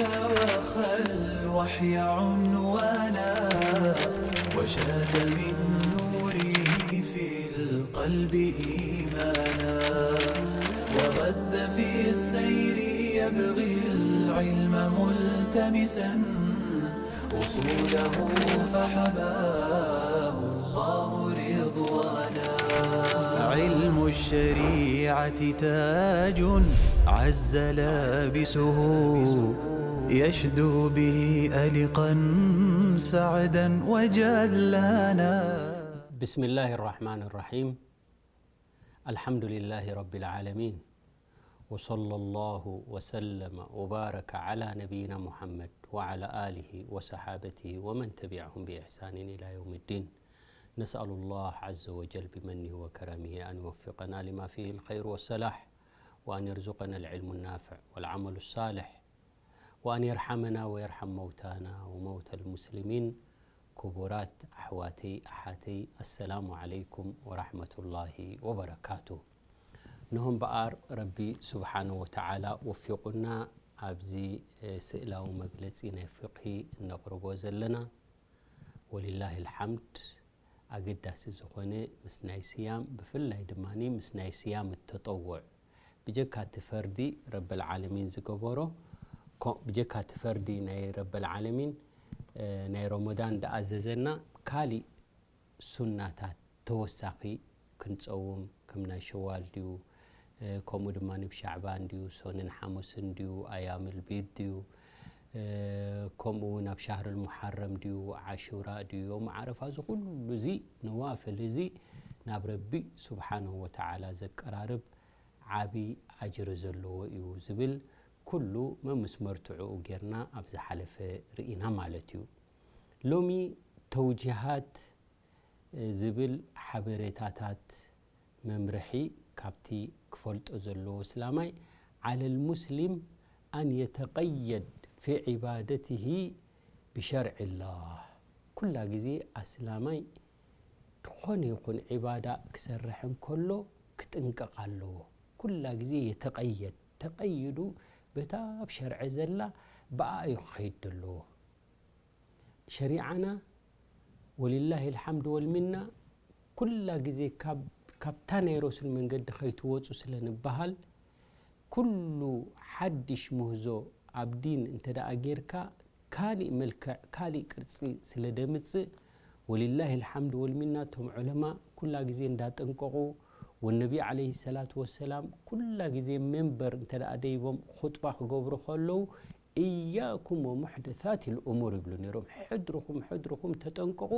وخى الوحي عنوانا، وشاد من نوره في القلب إيمانا، وغذ في السير يبغي العلم ملتمسا، أصوله فحباه الله رضوانا. علم الشريعة تاج عز لابسه، يشدو به ألقا سعدا وجلانا. بسم الله الرحمن الرحيم. الحمد لله رب العالمين. وصلى الله وسلم وبارك على نبينا محمد وعلى آله وصحابته ومن تبعهم بإحسان إلى يوم الدين. نسأل الله عز وجل بمنه وكرمه أن يوفقنا لما فيه الخير والصلاح، وأن يرزقنا العلم النافع والعمل الصالح، وأن يرحمنا ويرحم موتانا وموتى المسلمين. ክቡራት ኣሕዋተይ ኣሓተይ፣ ኣሰላሙ ዓለይኩም ወራሕመቱላሂ ወበረካቱ። ንሆ እምበኣር ረቢ ስብሓነ ወተዓላ ወፊቑና ኣብዚ ስእላዊ መግለጺ ናይ ፍቕሂ እነቕርቦ ዘለና፣ ወሊላሂ ልሓምድ፣ ኣገዳሲ ዝኾነ ምስ ናይ ስያም፣ ብፍላይ ድማ ምስ ናይ ስያም ተጠውዕ፣ ብጀካ እቲ ፈርዲ ረበል ዓለሚን ዝገበሮ፣ ኮ-፣ ብጀካ እቲ ፈርዲ ናይ ረበል ዓለሚን፣ እ፣ ናይ ረመዳን ዝኣዘዘና ካሊእ ሱናታት ተወሳኺ ክንጸውም፣ ከም ናይ ሸዋል ድዩ፣ እ፣ ከምኡ ድማ ንብ ሻዕባን ድዩ፣ ሶንን ሓሙስን ድዩ፣ ኣያምል ቢድ ድዩ፣ እ፣ ከምኡ እውን ኣብ ሻህርል ሙሓረም ድዩ፣ ዓሹራ ድዩ፣ ዮም ዓረፋ፣ እዚ ኩሉ እዚ ነዋፍል እዚ ናብ ረቢ ስብሓንሁ ወተዓላ ዘቀራርብ ዓቢ ኣጅሪ ዘለዎ እዩ ዝብል ኩሉ መምስ መርትዕኡ ጌርና ኣብ ዝሓለፈ ርኢና ማለት እዩ። ሎሚ ተውጂሃት ዝብል ሓበሬታታት መምርሒ ካብቲ ክፈልጦ ዘለዎ እስላማይ፣ ዓለል ሙስሊም ኣን የተቀየድ ፊ ዒባደትሂ ብሸርዕላህ። ኩላ ግዜ ኣስላማይ ዝኾነ ይኹን ዒባዳ ክሰርሕ እንከሎ ክጥንቀቕ ኣለዎ። ኩላ ግዜ የተቀየድ፣ ተቀይዱ በታ ኣብ ሸርዒ ዘላ ብኣ እዩ ክኸይድ ዘለዎ። ሸሪዓና ወሊላሂ ልሓምድ ወልሚና ኩላ ግዜ ካብ፣ ካብታ ናይ ረሱል መንገዲ ከይትወፁ ስለ ንበሃል፣ ኩሉ ሓድሽ ምህዞ ኣብ ዲን እንተ ደኣ ጌርካ፣ ካሊእ መልክዕ፣ ካሊእ ቅርጺ ስለ ደምጽእ፣ ወሊላሂ ልሓምድ ወልሚና፣ እቶም ዑለማ ኩላ ግዜ እንዳጠንቀቑ፣ ወነቢ ዓለይሂ ሰላቱ ወሰላም ኩላ ግዜ መንበር እንተ ደኣ ደይቦም ኹጥባ ክገብሩ ከለዉ፣ "እያኩም ወሙሕደሳት ልእሙር" ይብሉ ነይሮም። "ሕድርኹም፣ ሕድርኹም ተጠንቀቑ፣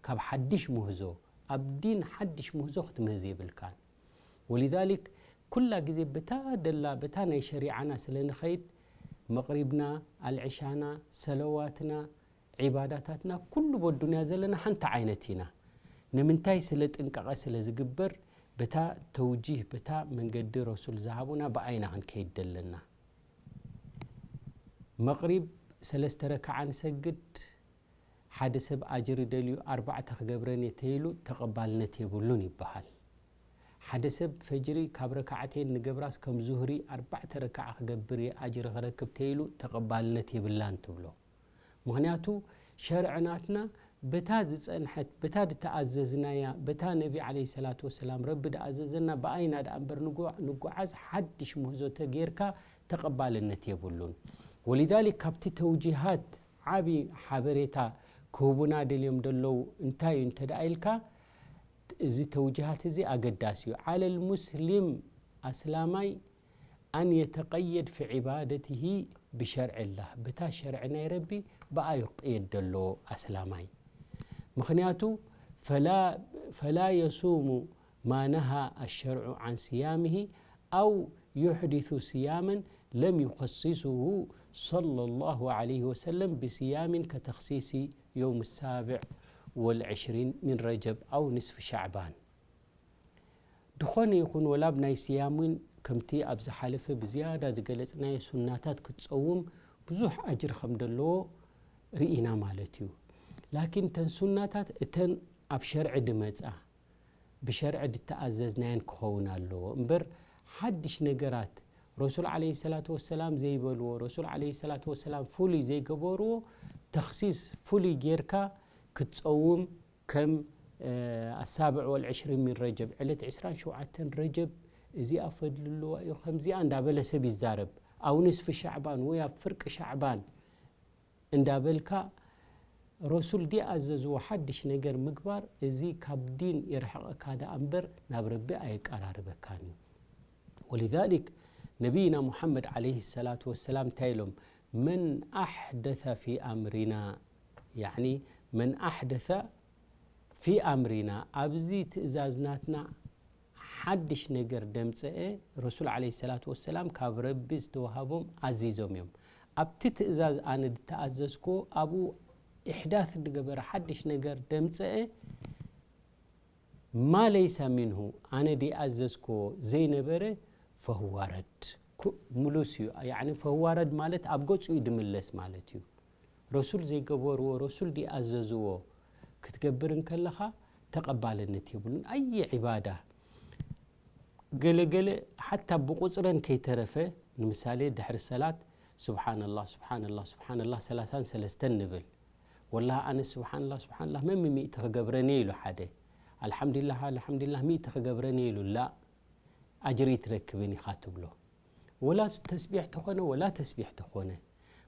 ካብ ሓድሽ ምህዞ፣ ኣብ ዲን ሓድሽ ምህዞ ክትምህዝ የብልካን።" ወሊዛሊክ ኩላ ግዜ በታ ደላ፣ በታ ናይ ሸሪዓና ስለ ንኸይድ፣ መቕሪብና፣ ኣልዕሻና፣ ሰለዋትና፣ ዒባዳታትና፣ ኩሉ በዱንያ ዘለና ሓንቲ ዓይነት ኢና። ንምንታይ? ስለ ጥንቃቐ ስለ ዝግበር፣ በታ ተውጂህ፣ በታ መንገዲ ረሱል ዝሃቡና፣ ብኣይና ክንከይድ ደለና። መቕሪብ ሰለስተ ረክዓ ንሰግድ፣ ሓደ ሰብ ኣጅሪ ደልዩ ኣርባዕተ ክገብረን እየ ተይሉ ተቐባልነት የብሉን ይበሃል። ሓደ ሰብ ፈጅሪ ካብ ረካዕተይን ንገብራስ ከም ዙህሪ ኣርባዕተ ረካዓ ክገብር እየ ኣጅሪ ክረክብ ተይሉ ተቐባልነት የብላን ትብሎ። ምኽንያቱ ሸርዕ ናትና በታ ዝጸንሐት፣ በታ ዝተኣዘዝናያ፣ በታ ነቢ ዓለይሂ ሰላቱ ወሰላም ረቢ ድኣዘዘና ብኣይና ደኣ እምበር ንጉ-፣ ንጉዓዝ ሓድሽ ምህዞ ተጌርካ ተቐባልነት የብሉን። ወሊዛሊክ ካብቲ ተውጂሃት ዓቢ ሓበሬታ ክህቡና ደልዮም ደለዉ እንታይ እዩ እንተ ደኣ ኢልካ፣ እዚ ተውጅሃት እዚ ኣገዳሲ እዩ። ዓለል ሙስሊም ኣስላማይ ኣን የተቀየድ ፊ ዒባደትሂ ብሸርዕላህ፣ ብታ ሸርዒ ናይ ረቢ ብኣ እዩ ክቅየድ ደሎ ኣስላማይ። ምኽንያቱ ፈላ፣ ፈላ የሱሙ ማ ነሃ ኣሸርዑ ዓን ስያምሂ ኣው ዩሕዲሱ ስያመን ለም ዩኸሲሱሁ ሰለላሁ ዓለይሂ ወሰለም ብስያምን ከተኽሲሲ ዮውም ሳብዕ ወልዕሽሪን ሚን ረጀብ ኣው ንስፊ ሻዕባን። ድኾነ ይኹን ወላ ኣብ ናይ ስያም እውን ከምቲ ኣብ ዝሓለፈ ብዝያዳ ዝገለጽናዮ ሱናታት ክትጸውም ብዙሕ ኣጅሪ ከም ደለዎ ርኢና ማለት እዩ። ላኪን እተን ሱናታት እተን ኣብ ሸርዒ ድመጻ ብሸርዒ ድተኣዘዝናየን ክኸውን ኣለዎ እምበር ሓድሽ ነገራት ረሱል ዓለይሂ ሰላቱ ወሰላም ዘይበልዎ፣ ረሱል ዓለይሂ ሰላቱ ወሰላም ፍሉይ ዘይገበርዎ ተኽሲስ ፍሉይ ጌርካ ክትጸውም ከም፣ እ፣ ኣሳብዕ ወልዕሽሪን ሚን ረጀብ፣ ዕለት ዕስራን ሸውዓተን ረጀብ እዚኣ ፈድሊ ኣለዋ እዩ፣ ከምዚኣ እንዳበለ ሰብ ይዛረብ። ኣብ ንስፊ ሻዕባን ወይ ኣብ ፍርቂ ሻዕባን እንዳበልካ ረሱል ድኣዘዝዎ ሓድሽ ነገር ምግባር፣ እዚ ካብ ዲን የርሕቐካ ደኣ እምበር ናብ ረቢ ኣየቀራርበካን እዩ። ወሊዛሊክ ነቢይና ሙሓመድ ዓለይሂ ሰላቱ ወሰላም እንታይ ኢሎም? መን ኣሕደተ ፊ ኣምሪና፣ ያዕኒ መን ኣሕደተ ፊ ኣምሪና፣ ኣብዚ ትእዛዝ ናትና ሓድሽ ነገር ደምፀአ፣ ረሱል ዓለይሂ ሰላቱ ወሰላም ካብ ረቢ ዝተዋሃቦም ኣዚዞም እዮም። ኣብቲ ትእዛዝ ኣነ ዝተኣዘዝኩዎ፣ ኣብኡ ኢሕዳት ዝገበረ ሓድሽ ነገር ደምፀአ፣ ማ ለይሰ ሚንሁ፣ ኣነ ደይኣዘዝኩዎ ዘይነበረ፣ ፈሁዋ ረድ። ኩ-፣ ምሉስ እዩ። ያዕኒ ፈሁዋ ረድ ማለት ኣብ ገጹ እዩ ድምለስ ማለት እዩ። ረሱል ዘይገበርዎ፣ ረሱል ደይኣዘዝዎ ክትገብር እንከለኻ ተቐባልነት የብሉን። ኣየ ዒባዳ፣ ገለ ገለ ሓታ ብቑጽረን ከይተረፈ፣ ንምሳሌ ድሕሪ ሰላት ሱብሓነላህ፣ ሱብሓነላህ፣ ሱብሓነላህ ሰላሳን ሰለስተን ንብል። ወላሂ ኣነ ሱብሓነላህ፣ ሱብሓነላህ መን ሚእቲ ክገብረን እየ ኢሉ ሓደ። ኣልሓምዱሊላህ፣ ኣልሓምዱሊላህ ሚእቲ ክገብረን እየ ኢሉ፣ ላእ፣ ኣጅሪ ኣይትረክብን ኢኻ ትብሎ። ወላ ተስቢሕ ተኾነ፣ ወላ ተስቢሕ ተኾነ።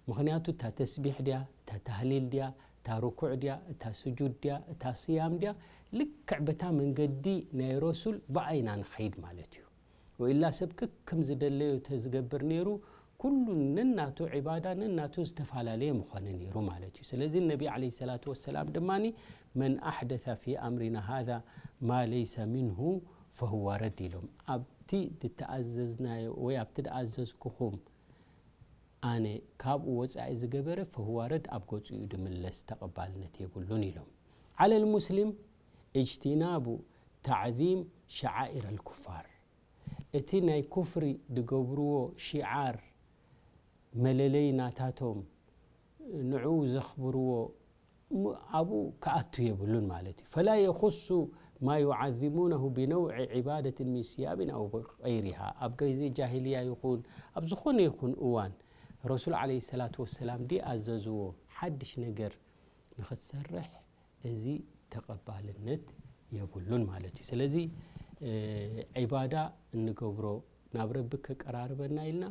ምኽንያቱ እታ ተስቢሕ ድያ፣ እታ ታህሊል ድያ፣ እታ ርኩዕ ድያ፣ እታ ስጁድ ድያ፣ እታ ስያም ድያ፣ ልክዕ በታ መንገዲ ናይ ረሱል ብኣይና ንኸይድ ማለት እዩ። ወኢላ ሰብ ከከም ዝደለዮ ተዝገብር ነይሩ፣ ኩሉ ነናቱ ዒባዳ፣ ነናቱ ዝተፈላለየ ምኾነ ነይሩ ማለት እዩ። ስለዚ ነቢ ዓለይሂ ሰላቱ ወሰላም ድማ፣ "መን ኣሕደተ ፊ ኣምሪና ሃዛ ማ ለይሰ ሚንሁ ፈሁዋ ረድ" ኢሎም። ኣብቲ ዝተኣዘዝናዮ ወይ ኣብቲ ድኣዘዝኩኹም ኣነ ካብኡ ወጻኢ ዝገበረ፣ ፈሁዋ ረድ፣ ኣብ ገጹ እዩ ድምለስ፣ ተቐባልነት የብሉን ኢሎም። ዓለል ሙስሊም እጅቲናቡ ተዕዚም ሸዓኢረል ኩፋር፣ እቲ ናይ ኩፍሪ ድገብርዎ ሺዓር መለለይ ናታቶም፣ ንዕኡ ዘኽብርዎ፣ ም-፣ ኣብኡ ክኣቱ የብሉን ማለት እዩ። ፈላ የኹሱ ማ ዩዓዚሙነሁ ቢነውዒ ዒባደትን ሚን ስያምን ኣው ገይሪሃ። ኣብ ግዜ ጃሂልያ ይኹን ኣብ ዝኾነ ይኹን እዋን ረሱል ዓለይሂ ሰላቱ ወሰላም ድኣዘዝዎ ሓድሽ ነገር ንኽትሰርሕ፣ እዚ ተቐባልነት የብሉን ማለት እዩ። ስለዚ፣ እ፣ ዒባዳ እንገብሮ ናብ ረቢ ከቀራርበና ኢልና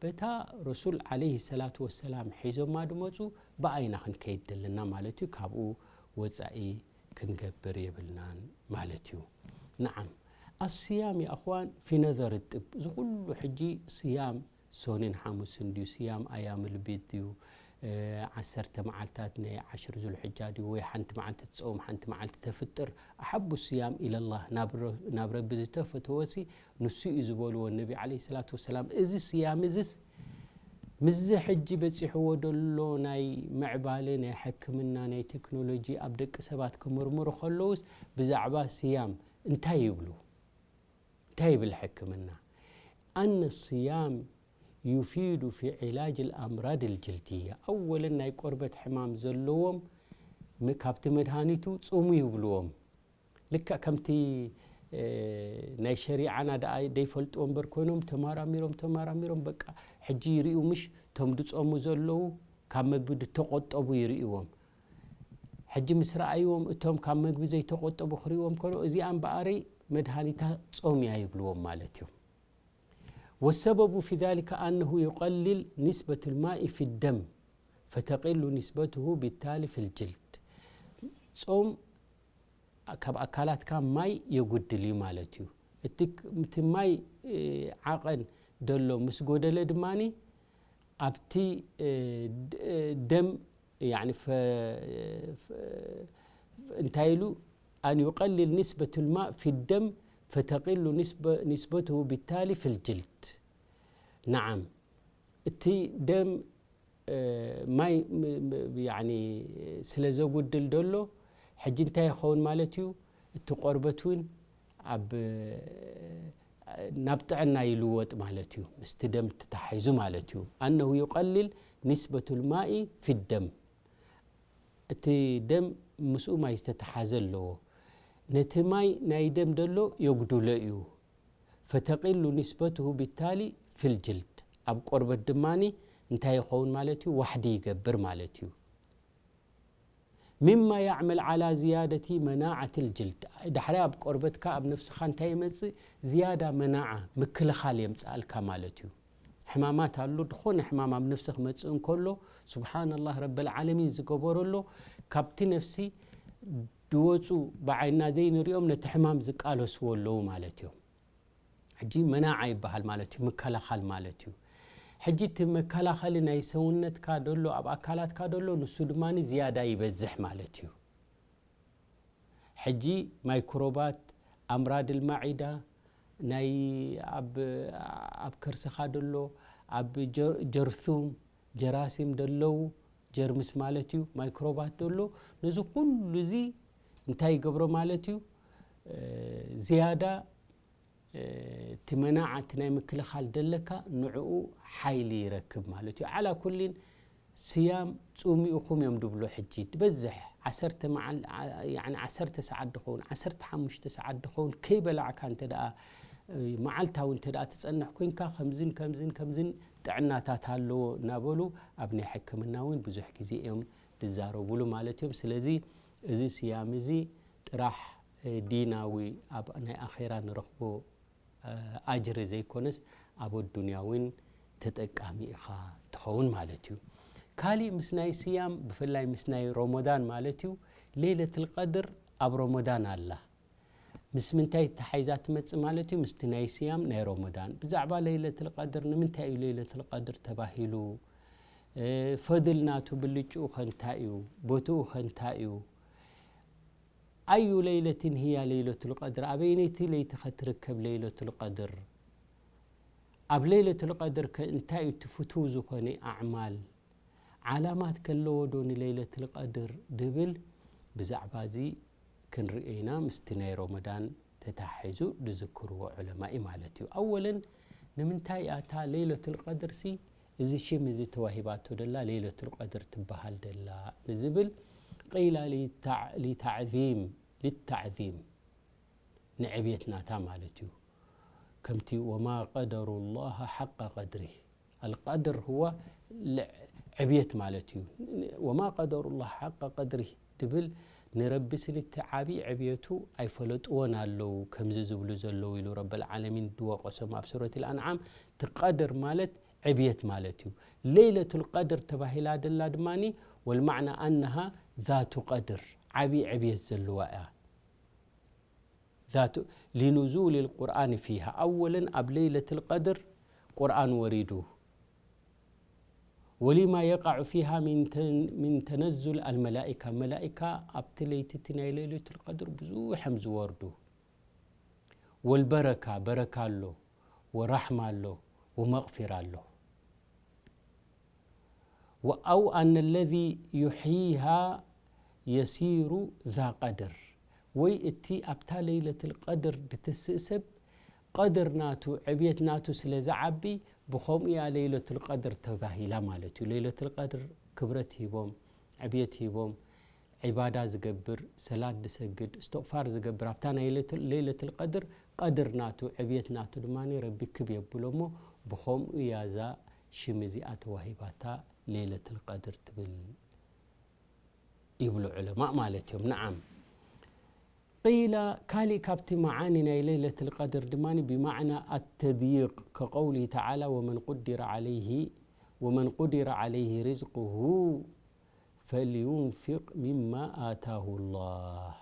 በታ ረሱል ዓለይሂ ሰላቱ ወሰላም ሒዞማ ድመጹ ብኣይና ክንከይድ ደለና ማለት እዩ። ካብኡ ወጻኢ ክንገብር የብልናን ማለት እዩ። ነዓም፣ ኣስያም የኣኽዋን ፊ ነዘር ጥብ፣ እዚ ኩሉ ሕጂ ስያም ሶኒን ሓሙስን ድዩ? ስያም ኣያምል ቢድ ድዩ? እ፣ ዓሰርተ መዓልታት ናይ ዓሽር ዙልሕጃ ድዩ? ወይ ሓንቲ መዓልቲ ትጸውም፣ ሓንቲ መዓልቲ ተፍጥር? ኣሓቡ ስያም ኢለላህ፣ ናብ ረ-፣ ናብ ረቢ ዝተፈተወሲ ንሱ እዩ ዝበልዎ ነቢ ዓለይሂ ሰላቱ ወሰላም። እዚ ስያም እዚስ ምስዚ ሕጂ በጺሕዎ ደሎ ናይ ምዕባለ ናይ ሕክምና፣ ናይ ቴክኖሎጂ ኣብ ደቂ ሰባት ክምርምሩ ከለውስ ብዛዕባ ስያም እንታይ ይብሉ? እንታይ ይብል ሕክምና? ኣነ ስያም ዩፊዱ ፊ ዒላጅ ልኣምራድ ልጅልድያ። ኣወለን ናይ ቆርበት ሕማም ዘለዎም ም-፣ ካብቲ መድሃኒቱ ጽሙ ይብልዎም። ልክዕ ከምቲ፣ እ፣ ናይ ሸሪዓና ደኣ ደይፈልጥዎ እምበር ኮይኖም ተማራሚሮም፣ ተማራሚሮም፣ በቃ ሕጂ ይርእዩ ምሽ፣ እቶም ድጾሙ ዘለዉ ካብ መግቢ ድተቖጠቡ ይርእይዎም። ሕጂ ምስ ረኣይዎም እቶም ካብ መግቢ ዘይተቖጠቡ ክርእይዎም ከሎ፣ እዚኣ እምበኣረይ መድሃኒታ ጾም እያ ይብልዎም ማለት እዩ። ወሰበቡ ፊ ዛሊከ ኣነሁ ዩቀልል ኒስበት ልማኢ ፊ ደም ፈተቂሉ ኒስበትሁ ቢታሊ ፊ ልጅልድ። ጾም ካብ ኣካላትካ ማይ የጉድል እዩ ማለት እዩ። እቲ፣ እቲ ማይ፣ እ፣ ዓቐን ደሎ ምስ ጎደለ ድማኒ ኣብቲ፣ እ፣ ድ-፣ እ፣ ደም፣ ያኒ ፈ-፣ ፈ-፣ እንታይ ኢሉ? ኣን ዩቀልል ኒስበት ልማእ ፊ ደም ፈተቂሉ ኒስበ-፣ ኒስበትሁ ቢታሊ ፊ ልጅልድ። ነዓም፣ እቲ ደም፣ እ፣ ማይ ም-፣ ም-፣ ያኒ ስለ ዘጉድል ደሎ፣ ሕጂ እንታይ ይኸውን ማለት እዩ? እቲ ቆርበት እውን ኣብ፣ ናብ ጥዕና ይልወጥ ማለት እዩ። ምስቲ ደም ተታሒዙ ማለት እዩ። ኣነሁ ዩቀልል ኒስበቱ ልማኢ ፊ ደም። እቲ ደም ምስኡ ማይ ዝተተሓዘ ኣለዎ። ነቲ ማይ ናይ ደም ደሎ የጉድሎ እዩ። ፈተቂሉ ኒስበትሁ ቢታሊ ፊል ጅልድ፣ ኣብ ቆርበት ድማኒ እንታይ ይኸውን ማለት እዩ? ዋሕዲ ይገብር ማለት እዩ። ሚማ ያዕመል ዓላ ዝያደቲ መናዓት ልጅልድ፣ ዳሕራይ ኣብ ቆርበትካ ኣብ ነፍስኻ እንታይ ይመጽእ? ዝያዳ መናዓ፣ ምክልኻል የምጽኣልካ ማለት እዩ። ሕማማት ኣሎ፣ ዝኾነ ሕማም ኣብ ነፍሲ ክመጽእ እንከሎ፣ ስብሓንላህ ረበል ዓለሚን ዝገበረሎ፣ ካብቲ ነፍሲ ድወፁ፣ ብዓይና ዘይንሪኦም ነቲ ሕማም ዝቃለስዎ ኣለዉ ማለት እዮም። ሕጂ መናዓ ይበሃል ማለት እዩ፣ ምከላኻል ማለት እዩ። ሕጂ እቲ መከላኸሊ ናይ ሰውነትካ ደሎ፣ ኣብ ኣካላትካ ደሎ፣ ንሱ ድማ ዝያዳ ይበዝሕ ማለት እዩ። ሕጂ ማይክሮባት፣ ኣምራድ ልማዒዳ፣ ናይ ኣብ፣ ኣብ ከርስኻ ደሎ፣ ኣብ ጀር-፣ ጀርሱም፣ ጀራሲም ደለዉ፣ ጀርምስ ማለት እዩ፣ ማይክሮባት ደሎ፣ ነዚ ኩሉ እዚ እንታይ ይገብሮ ማለት እዩ? እ፣ ዝያዳ፣ እ፣ እቲ መናዓ፣ እቲ ናይ ምክልኻል ደለካ፣ ንዕኡ ሓይሊ ይረክብ ማለት እዩ። ዓላ ኩሊን፣ ስያም ጹሚኡኹም እዮም ድብሉ። ሕጂ ድበዝሕ ዓሰርተ መዓል-፣ ዓ-፣ ያዕኒ ዓሰርተ ሰዓት ድኸውን፣ ዓሰርተ ሓሙሽተ ሰዓት ድኸውን፣ ከይበላዕካ እንተ ደኣ፣ እ፣ መዓልታዊ እንተ ደኣ ትጸንሕ ኮይንካ፣ ከምዝን ከምዝን ከምዝን ጥዕናታት ኣለዎ እናበሉ ኣብ ናይ ሕክምና እውን ብዙሕ ግዜ እዮም ዝዛረቡሉ ማለት እዮም። ስለዚ እዚ ስያም እዚ ጥራሕ፣ እ፣ ዲናዊ ኣብ ናይ ኣኼራ ንረኽቦ፣ እ፣ ኣጅሪ ዘይኮነስ ኣብ ኣዱንያ እውን ተጠቃሚ ኢኻ ትኸውን ማለት እዩ። ካሊእ ምስ ናይ ስያም፣ ብፍላይ ምስ ናይ ሮሞዳን ማለት እዩ፣ ሌለትል ቀድር ኣብ ሮሞዳን ኣላ። ምስ ምንታይ ተሓይዛ ትመጽእ ማለት እዩ? ምስቲ ናይ ስያም ናይ ሮሞዳን። ብዛዕባ ሌለትል ቀድር፣ ንምንታይ እዩ ሌለትል ቀድር ተባሂሉ? እ፣ ፈድል ናቱ፣ ብልጭኡ ኸ እንታይ እዩ? ቦትኡ ኸ እንታይ እዩ? ኣዩ ለይለትን ህያ ለይለቱል ቀድር፣ ኣበይነይቲ ለይቲ ኸትርከብ ለይለቱል ቀድር? ኣብ ለይለቱል ቀድር ከ እንታይ እዩ እቲ ፍቱው ዝኾነ ኣዕማል? ዓላማት ከለዎ ዶ ንለይለቱል ቀድር ድብል? ብዛዕባ እዚ ክንርእዮ ኢና፣ ምስቲ ናይ ሮመዳን ተታሒዙ ዝዝክርዎ ዑለማ እዩ ማለት እዩ። ኣወለን፣ ንምንታይ እያ እታ ለይለቱል ቀድር ሲ እዚ ሽም እዚ ተዋሂባቶ ደላ ለይለቱል ቀድር ትበሃል ደላ ንዝብል፣ ቂላ ሊታዕ-፣ ሊታዕዚም፣ ሊታዕዚም፣ ንዕብየት ናታ ማለት እዩ። ከምቲ ወማ ቀደሩ ላህ ሓቀ ቀድሪ፣ ኣልቀድር ህዋ ል-፣ ዕብየት ማለት እዩ። ወማ ቀደሩ ላህ ሓቀ ቀድሪ ድብል ንረቢ ስንቲ ዓብዪ ዕብየቱ ኣይፈለጥዎን ኣለዉ ከምዚ ዝብሉ ዘለዉ ኢሉ ረበል ዓለሚን ድወቀሶም ኣብ ሱረት ኣልኣንዓም። እቲ ቀድር ማለት ዕብየት ማለት እዩ። ለይለቱል ቀድር ተባሂላ ደላ ድማኒ ወልማዕና ኣነሃ ዛቱ ቀድር፣ ዓብዪ ዕብየት ዘለዋ እያ። ዛቱ ሊኑዙል ልቁርኣን ፊሃ፣ ኣወለን ኣብ ለይለቱል ቀድር ቁርኣን ወሪዱ። ወሊማ የቃዑ ፊሃ ሚን ተን-፣ ሚን ተነዙል ኣልመላኢካ፣ መላኢካ ኣብቲ ለይቲ እቲ ናይ ለይለቱል ቀድር ብዙሕ እዮም ዝወርዱ። ወልበረካ፣ በረካ ኣሎ፣ ወራሕማ ኣሎ፣ ወመቕፊራ ኣሎ። ወኣው ኣነ ለዚ ዩሕይሃ የሲሩ ዛ ቀድር፣ ወይ እቲ ኣብታ ለይለቱል ቀድር ድትስእ ሰብ ቀድር ናቱ፣ ዕብየት ናቱ ስለ ዝዓቢ፣ ብኸምኡ እያ ለይለቱል ቀድር ተባሂላ ማለት እዩ። ለይለቱል ቀድር ክብረት ሂቦም፣ ዕብየት ሂቦም፣ ዒባዳ ዝገብር፣ ሰላት ዝሰግድ፣ እስትቕፋር ዝገብር፣ ኣብታ ናይ ለይለቱል፣ ለይለቱል ቀድር፣ ቀድር ናቱ፣ ዕብየት ናቱ ድማ ረቢ ክብ የብሎ እሞ፣ ብኸምኡ እያ እዛ ሽም እዚኣ ተዋሂባታ ለይለቱል ቀድር ትብል ይብሉ ዑለማእ ማለት እዮም። ነዓም። ቂላ፣ ካሊእ ካብቲ መዓኒ ናይ ለይለቱል ቀድር ድማ ብማዕና ኣተድይቅ፣ ከቀውሊሂ ተዓላ፣ ወመን ቁዲረ ዓለይሂ፣ ወመን ቁዲረ ዓለይሂ ሪዝቁሁ ፈልዩንፊቅ ሚማ ኣታሁ ላህ።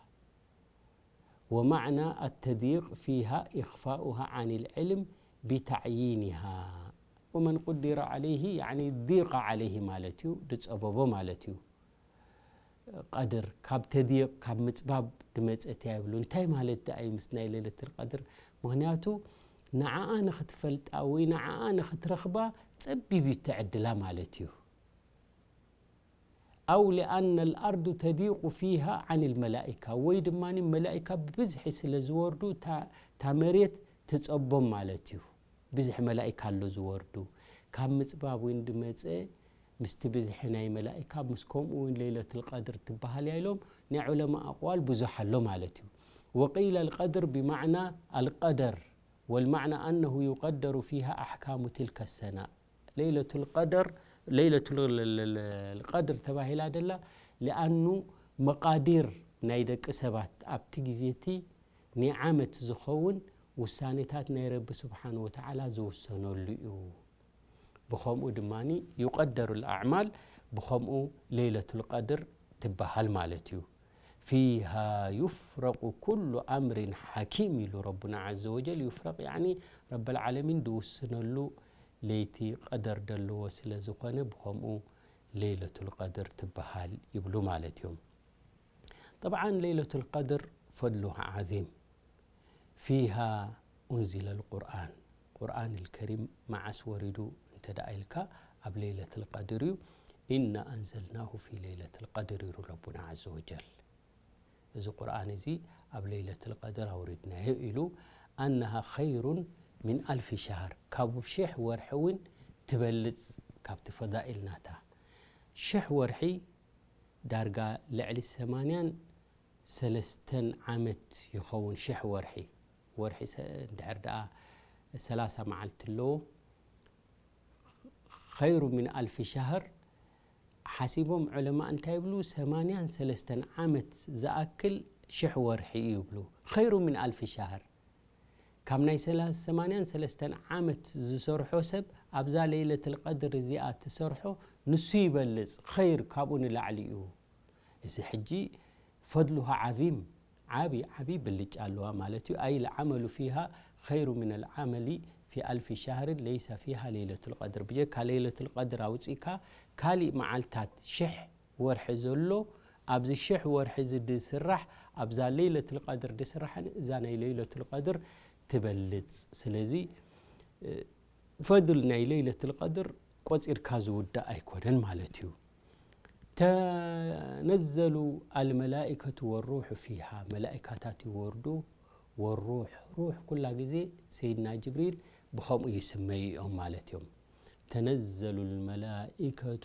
ወማዕና ኣተድይቅ ፊሃ ኢኽፋኡሃ ዓን ልዕልም ቢታዕይኒሃ። ወመን ቁዲረ ዓለይሂ፣ ያዕኒ ዲቀ ዓለይሂ ማለት እዩ፣ ድጸበቦ ማለት እዩ። ቀድር ካብ ተድይቅ፣ ካብ ምጽባብ ድመጸት እያ ይብሉ። እንታይ ማለት ደኣ እዩ ምስ ናይ ለይለቱል ቀድር? ምኽንያቱ ንዓኣ ንኽትፈልጣ ወይ ንዓኣ ንኽትረኽባ ጸቢብ እዩ እቲ ዕድላ ማለት እዩ። ኣው ሊኣነ ልኣርዱ ተዲቁ ፊሃ ዓን ልመላኢካ፣ ወይ ድማ መላኢካ ብብዝሒ ስለ ዝወርዱ እታ፣ እታ መሬት ትጸቦም ማለት እዩ። ብዝሒ መላኢካ ኣሎ ዝወርዱ። ካብ ምጽባብ እውን ድመጸ ምስቲ ብዝሒ ናይ መላኢካ፣ ምስ ከምኡ እውን ለይለቱል ቀድር ትበሃል እያ ኢሎም ናይ ዑለማ ኣቕዋል ብዙሕ ኣሎ ማለት እዩ። ወቂለ ልቀድር ብማዕና ኣልቀደር፣ والمعنى أنه يقدر فيها أحكام تلك السنة. ለይለቱል ቀደር፣ ለይለቱል ቀድር ተባሂላ ደላ፣ ሊኣኑ መቃዲር ናይ ደቂ ሰባት ኣብቲ ግዜ እቲ ንዓመት ዝኸውን ውሳኔታት ናይ ረቢ ስብሓን ወተዓላ ዝውሰነሉ እዩ። ብኸምኡ ድማ ዩቀደሩ ልኣዕማል፣ ብኸምኡ ለይለቱል ቀድር ትበሃል ማለት እዩ። ፊሃ ዩፍረቁ ኩሉ ኣምሪን ሓኪም ኢሉ ረቡና ዓዘ ወጀል። ዩፍረቅ ያዕኒ ረበል ዓለሚን ድውስነሉ ለይቲ ቀደር ደለዎ ስለ ዝኾነ ብኸምኡ ለይለቱል ቀድር ትበሃል ይብሉ ማለት እዮም። ጠብዓን ለይለቱል ቀድር ፈድሉሃ ዓዚም። ፊሃ ኡንዚለ ልቁርኣን፣ ቁርኣን ልከሪም መዓስ ወሪዱ እንተ ደኣ ኢልካ ኣብ ለይለቱል ቀድር እዩ። ኢና ኣንዘልናሁ ፊ ለይለቱል ቀድር ኢሉ ረቡና ዓዘ ወጀል። እዚ ቁርኣን እዚ ኣብ ለይለቱል ቀድር ኣውሪድናዮ ኢሉ። ኣነሃ ኸይሩን ሚን ኣልፊ ሸህር፣ ካብ ሽሕ ወርሒ እውን ትበልጽ። ካብቲ ፈዳኢል ናታ ሽሕ ወርሒ ዳርጋ ልዕሊ ሰማንያን ሰለስተን ዓመት ይኸውን ሽሕ ወርሒ። ወርሒ ሰ-፣ እንድሕር ደኣ ሰላሳ መዓልቲ ኣለዎ። ኸይሩ ሚን ኣልፊ ሸህር ሓሲቦም ዑለማ እንታይ ይብሉ? ሰማንያን ሰለስተን ዓመት ዝኣክል ሽሕ ወርሒ እዩ ይብሉ። ኸይሩ ሚን ኣልፊ ሸህር። ካብ ናይ ሰላ-፣ ሰማንያን ሰለስተን ዓመት ዝሰርሖ ሰብ ኣብዛ ለይለቱል ቀድር እዚኣ ትሰርሖ ንሱ ይበልጽ፣ ኸይር ካብኡ ንላዕሊ እዩ። እዚ ሕጂ ፈድሉሃ ዓዚም፣ ዓቢ ዓቢ ብልጫ ኣለዋ ማለት እዩ። ኣይ ልዓመሉ ፊሃ ኸይሩ ሚነል ዓመሊ ፊ ኣልፊ ሸህርን ለይሰ ፊሃ ለይለቱል ቀድር። ብጀካ ለይለቱል ቀድር ኣውጺእካ ካሊእ መዓልታት ሽሕ ወርሒ ዘሎ ኣብዚ ሽሕ ወርሒ እዚ ድስራሕ ኣብዛ ለይለቱል ቀድር ድስራሕን እዛ ናይ ለይለቱል ቀድር ትበልጽ። ስለዚ እ፣ ፈድል ናይ ለይለቱል ቀድር ቆጺርካ ዝውዳእ ኣይኮነን ማለት እዩ። ተነዘሉ ኣልመላኢከቱ ወሩሑ ፊሃ፣ መላኢካታት ይወርዱ። ወሩሕ፣ ሩሕ ኩላ ግዜ ሰይድና ጅብሪል ብኸምኡ ይስመዩ እዮም ማለት እዮም። ተነዘሉ ልመላኢከቱ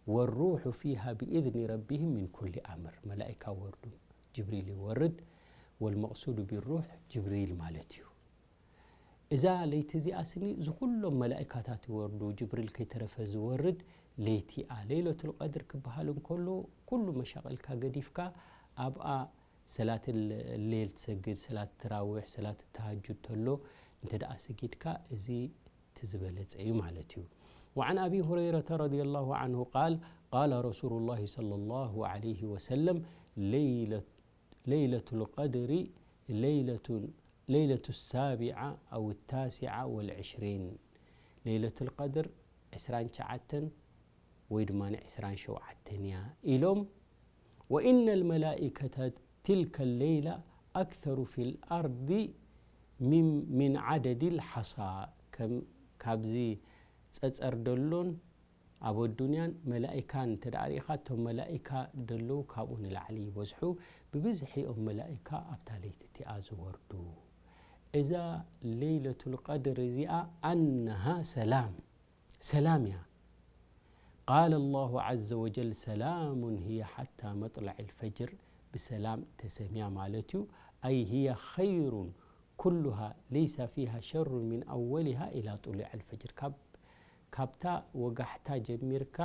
ወሩሑ ፊሃ ብኢዝኒ ረቢህም ሚን ኩሊ ኣምር። መላኢካ ወርዱ፣ ጅብሪል ይወርድ። ወልመቕሱዱ ቢሩሕ ጅብሪል ማለት እዩ። እዛ ለይቲ እዚኣ ስኒ፣ እዚ ኩሎም መላኢካታት ይወርዱ፣ ጅብሪል ከይተረፈ ዝወርድ ለይቲ እያ። ለይለቱል ቀድር ክበሃል እንከሎ፣ ኩሉ መሻቕልካ ገዲፍካ ኣብኣ ሰላት ሌል ትሰግድ፣ ሰላት ተራዊሕ፣ ሰላት ተሃጁድ ተሎ እንተ ደኣ ሰጊድካ፣ እዚ እቲ ዝበለጸ እዩ ማለት እዩ። وعن أبي هريرة رضي الله عنه قال: قال رسول الله صلى الله عليه وسلم: ليلة، ليلة القدر ليلة، ليلة السابعة أو التاسعة والعشرين. ለይለቱል ቀድር ዕስራን ትሽዓተን ወይ ድማ ዕስራን ሸውዓተን እያ ኢሎም። وإن الملائكة تلك الليلة أكثر في الأرض من، من عدد الحصى. ከም ካብዚ ጸጸር ደሎን ኣብ ኣዱንያን መላኢካን እንተ ደኣ ርኢኻ፣ እቶም መላኢካ ደለዉ ካብኡ ንላዕሊ ይበዝሑ። ብብዝሒ እዮም መላኢካ ኣብታ ለይቲ እቲኣ ዝወርዱ። እዛ ለይለቱል ቀድር እዚኣ ኣነሃ ሰላም፣ ሰላም እያ። قال الله عز وجل: سلام هي حتى مطلع الفجر. ብሰላም ተሰምያ ማለት እዩ። أي هي خير كلها ليس فيها شر من أولها إلى طلوع الفجر. ካብ፣ ካብታ ወጋሕታ ጀሚርካ፣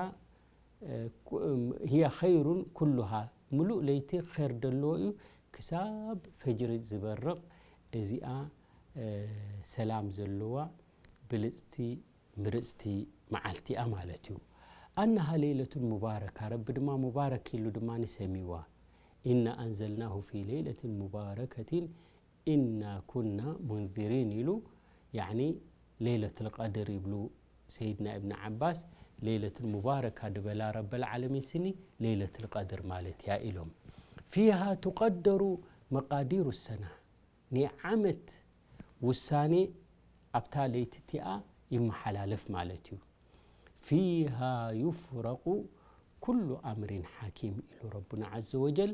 እ፣ ኩ-፣ እም፣ هي خير كلها፣ ምሉእ ለይቲ ኸይር ደለዎ እዩ ክሳብ ፈጅሪ ዝበርቕ። እዚኣ፣ እ፣ ሰላም ዘለዋ ብልጽቲ ምርጽቲ መዓልቲ እያ ማለት እዩ። أنها ليلة مباركة፣ ረቢ ድማ ሙባረክ ኢሉ ድማ ንሰሚዋ። إنا أنزلناه في ليلة مباركة إنا كنا منذرين ኢሉ፣ ያዕኒ ለይለቱል ቀድር ይብሉ ሰይድና እብን ዓባስ። ለይለቱል ሙባረካ ድበላ ረበል ዓለሚን ስኒ ለይለቱል ቀድር ማለት እያ ኢሎም። فيها تقدر مقادير السنة። ናይ ዓመት ውሳኔ ኣብታ ለይቲ እቲኣ ይመሓላለፍ ማለት እዩ። فيها يفرق كل أمر حكيم ኢሉ ረቡና ዓዘ ወጀል።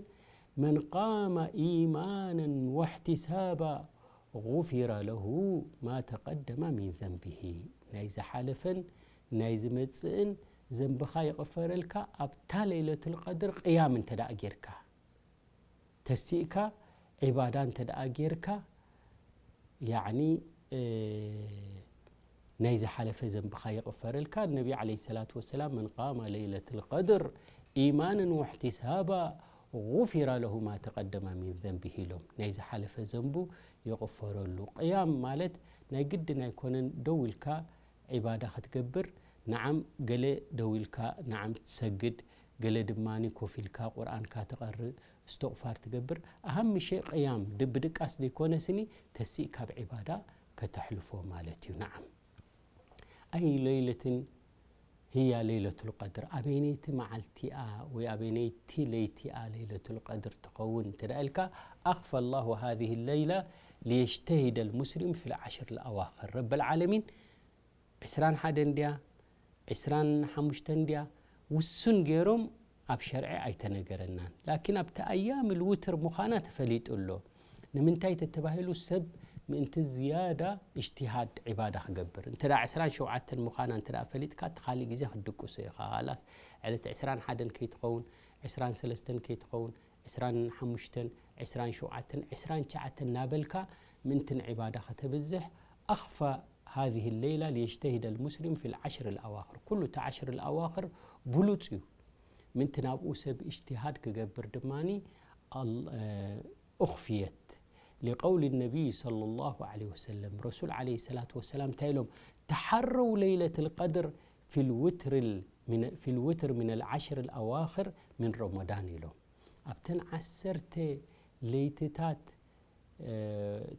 من قام إيمانا واحتسابا غفر له ما تقدم من ذنبه። ናይ ዝሓለፈን ናይ ዝመጽእን ዘንብኻ ይቕፈረልካ ኣብታ ለይለቱል ቀድር ቅያም እንተ ደኣ ጌርካ። ተሲእካ ዒባዳ እንተ ደኣ ጌርካ፣ ያዕኒ፣ እ፣ ናይ ዝሓለፈ ዘንብኻ ይቕፈረልካ። ነቢ ዓለይሂ ሰላቱ ወሰላም፣ "መን ቃመ ለይለተል ቀድር ኢማነን ወሕቲሳባ ጉፊረ ለሁ ማ ተቀደመ ሚን ዘንቢሂ" ኢሎም። ናይ ዝሓለፈ ዘንቡ ይቕፈረሉ። ቅያም ማለት ናይ ግድን ኣይኮነን ደው ኢልካ ዒባዳ ክትገብር። ነዓም፣ ገለ ደው ኢልካ ነዓም ትሰግድ፣ ገለ ድማ ኮፍ ኢልካ ቁርኣንካ ትቐርእ፣ እስትቕፋር ትገብር። ኣሃም ሸይ ቅያም ድ-፣ ብድቃስ ዘይኮነ ስኒ ተሲእካ ብዒባዳ ከተሕልፎ ማለት እዩ። ነዓም። ኣይ ለይለትን ህያ ለይለቱል ቀድር፣ ኣበይነይቲ መዓልቲኣ ወይ ኣበይነይቲ ለይቲኣ ለይለቱል ቀድር ትኸውን እንተ ደኣ ኢልካ፣ ኣኽፈ ላሁ ሃዚህ ለይላ ሊየጅተሂደ ልሙስሊም ፊ ልዓሽር ልኣዋኽር። ረበል ዓለሚን ዕስራን ሓደን ድያ፣ ዕስራን ሓሙሽተን ድያ፣ ውሱን ገይሮም ኣብ ሸርዒ ኣይተነገረናን። ላኪን ኣብቲ ኣያም ልውትር ምዃና ተፈሊጡ ኣሎ። ንምንታይ ተተባሂሉ፣ ሰብ ምእንቲ ዝያዳ እጅትሃድ ዒባዳ ክገብር። እንተ ደኣ ዕስራን ሸውዓተን ምዃና እንተ ደኣ ፈሊጥካ፣ እቲ ካልእ ግዜ ክትድቅሶ ኢኻ። ኻላስ፣ ዕለት ዕስራን ሓደን ከይትኸውን፣ ዕስራን ሰለስተን ከይትኸውን፣ ዕስራን ሓሙሽተን፣ ዕስራን ሸውዓተን፣ ዕስራን ትሽዓተን እናበልካ ምእንቲ ንዒባዳ ከተብዝሕ፣ ኣኽፋ ሃዚህ ለይላ ሊየጅተሂደ ልሙስሊም ፊ ልዓሽር ልኣዋኽር። ኩሉ እቲ ዓሽር ልኣዋኽር ብሉጽ እዩ። ምእንቲ ናብኡ ሰብ እጅትሃድ ክገብር ድማኒ ኣል-፣ እ፣ ኡኽፍየት። ሊቀውሊ ነቢይ ሰለላሁ ዐለይሂ ወሰለም፣ ረሱል ዐለይሂ ሰላቱ ወሰላም እንታይ ኢሎም? "ተሓረው ለይለተል ቀድር ፊል ውትር ል-፣ ሚነ-፣ ፊል ውትር ሚነል ዓሽር ልኣዋኽር ሚን ረመዳን" ኢሎም። ኣብተን ዓሰርተ ለይትታት፣ እ፣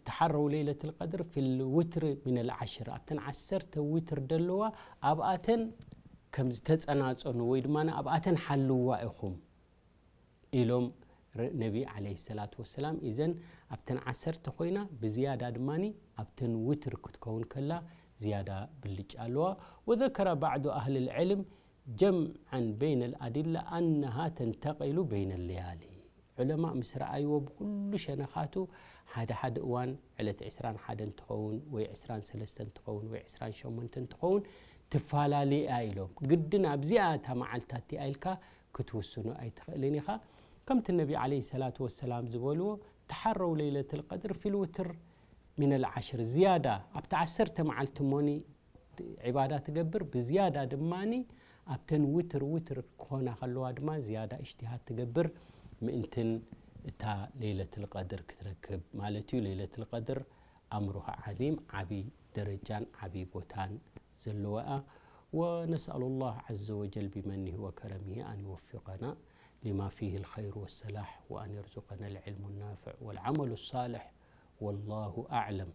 ተሓረው ለይለተል ቀድር ፊል ውትር ሚነል ዓሽር፣ ኣብተን ዓሰርተ ውትር ደለዋ፣ ኣብኣተን ከም ዝተጸናጸኑ ወይ ድማ ኣብኣተን ሓልዋ ኢኹም ኢሎም ረ-፣ ነቢ ዐለይሂ ሰላቱ ወሰላም። ኢዘን ኣብተን ዓሰርተ ኮይና፣ ብዝያዳ ድማኒ ኣብተን ውትር ክትከውን ከላ ዝያዳ ብልጫ ኣለዋ። ወዘከረ ባዕዱ ኣህል ልዕልም ጀምዐን በይነ ልኣዲላ ኣነሃ ተንተቂሉ በይነ ለያሊ። ዑለማእ ምስ ረኣይዎ ብኩሉ ሸነኻቱ ሓደ ሓደ እዋን ዕለት ዕስራን ሓደን ትኸውን ወይ ዕስራን ሰለስተን ትኸውን ወይ ዕስራን ሸሞንተን ትኸውን ትፈላለ እያ ኢሎም። ግድን ኣብዚኣ እታ መዓልቲ እቲኣ ኢልካ ክትውስኖ ኣይትኽእልን ኢኻ። ከምቲ ነቢ ዐለይሂ ሰላቱ ወሰላም ዝበልዎ፣ "ተሓረው ለይለተል ቀድር ፊል ውትር ሚነል ዓሽር" ዝያዳ ኣብቲ ዓሰርተ መዓልቲ እሞኒ ዒባዳ ትገብር፣ ብዝያዳ ድማኒ ኣብተን ውትር ውትር ክኾና ከለዋ ድማ ዝያዳ እጅትሃድ ትገብር፣ ምእንትን እታ ለይለተል ቀድር ክትረክብ ማለት እዩ። ለይለተል ቀድር ኣምሩሃ ዓዚም፣ ዓቢ ደረጃን ዓቢ ቦታን ዘለዋ እያ። ونسأل الله عز وجل بمنه وكرمه أن يوفقنا لما فيه الخير والصلاح وأن يرزقنا العلم النافع والعمل الصالح. والله أعلم.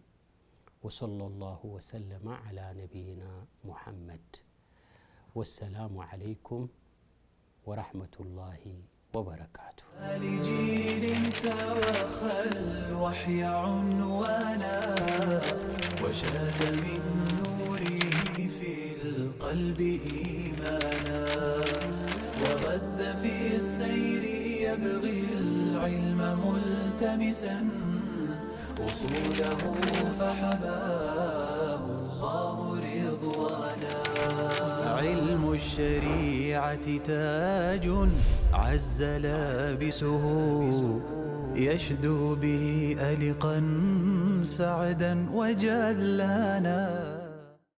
وصلى الله وسلم على نبينا محمد. والسلام عليكم ورحمة الله وبركاته. لجيل توخى الوحي عنوانا، وشاد من نوره في القلب إيمانا، وغذ في السير يبغي العلم ملتمسا، أصوله فحباه الله رضوانا. علم الشريعة تاج عز لابسه، يشدو به ألقا سعدا وجلانا.